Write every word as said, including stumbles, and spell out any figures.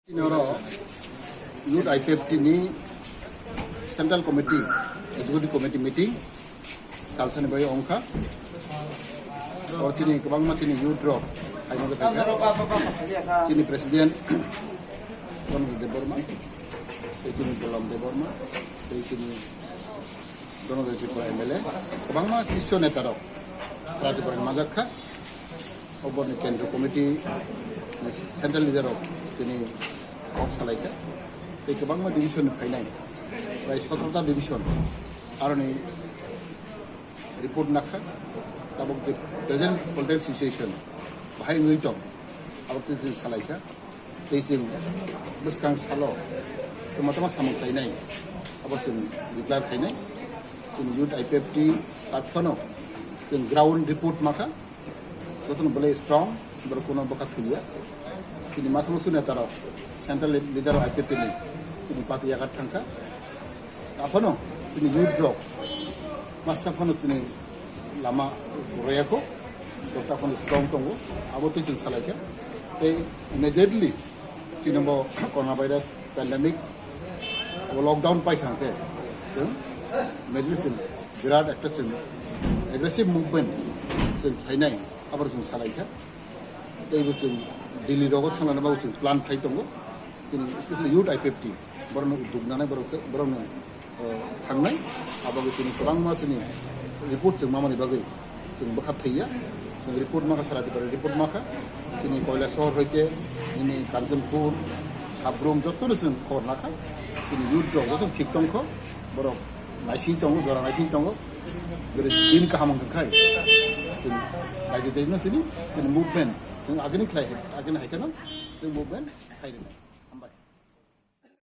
Noro Youth I P F T ni Central Committee, Executive Committee meeting salsani bai ongkha. Oro chini kwbangma chini youth rok haino kha. Chini president Pramod Debbarma, tei chini Bolam Debbarma, tei chini Donodoy Tripura M L A, kwbangma sisyo neta rok Tripura ni majak kha. Oborni Kendra Committee, Central Leader rok tini kok salaikha. Tei kwbangma division ni phainai, prai sotrota division, aroni report nakha. Tabuk je present political situation bahai wngwi tong, abo tei chwng salaikha. Tei chwng bwskang salo tama tama samung khlainai, abo chwng declare khainai. Chini youth I P F T tak phano chwng ground report makha. Jotono belai strong, borok kuno bwkha thwiya. Chini masa musu neta rok, central leader rok I P F T ni chini party yakat thangkha. Aphano chini youth rok masa phano chini lama royakho, rok ta phano strong tongo, abo twi chwng salaikha. Tei immediately chini bo coronavirus pandemic, abo lockdown paikha khe chwng immediately chwng birat ekta chwng aggressive movement chwng khlainai, abo chwng salaikha. Tei bo chwng Delhi rogo thangnani bagwi chwng plan khai tongo. Chini especially youth I P F T, borokno udduk nanai, borok se, borokno, eh, thangnai. Abo bagwi chini kwbangma chini report chwng mamani bagwi chwng bwkha thwiya. Chwng report makha, sara Tripura report makha. Chini Koilashahar hoite nini Kanchanpur, Sabrum jotono chwng khobor nakha. Chini youth rok joto thik tongkho. Borok naising tongo, jora naising tongo. Jora din kaham wngkha khai. Chwng baidi dei no chini, chini movement. Chwng agini khlai, agini hai kheno chwng movement khai rwnai. Hambai.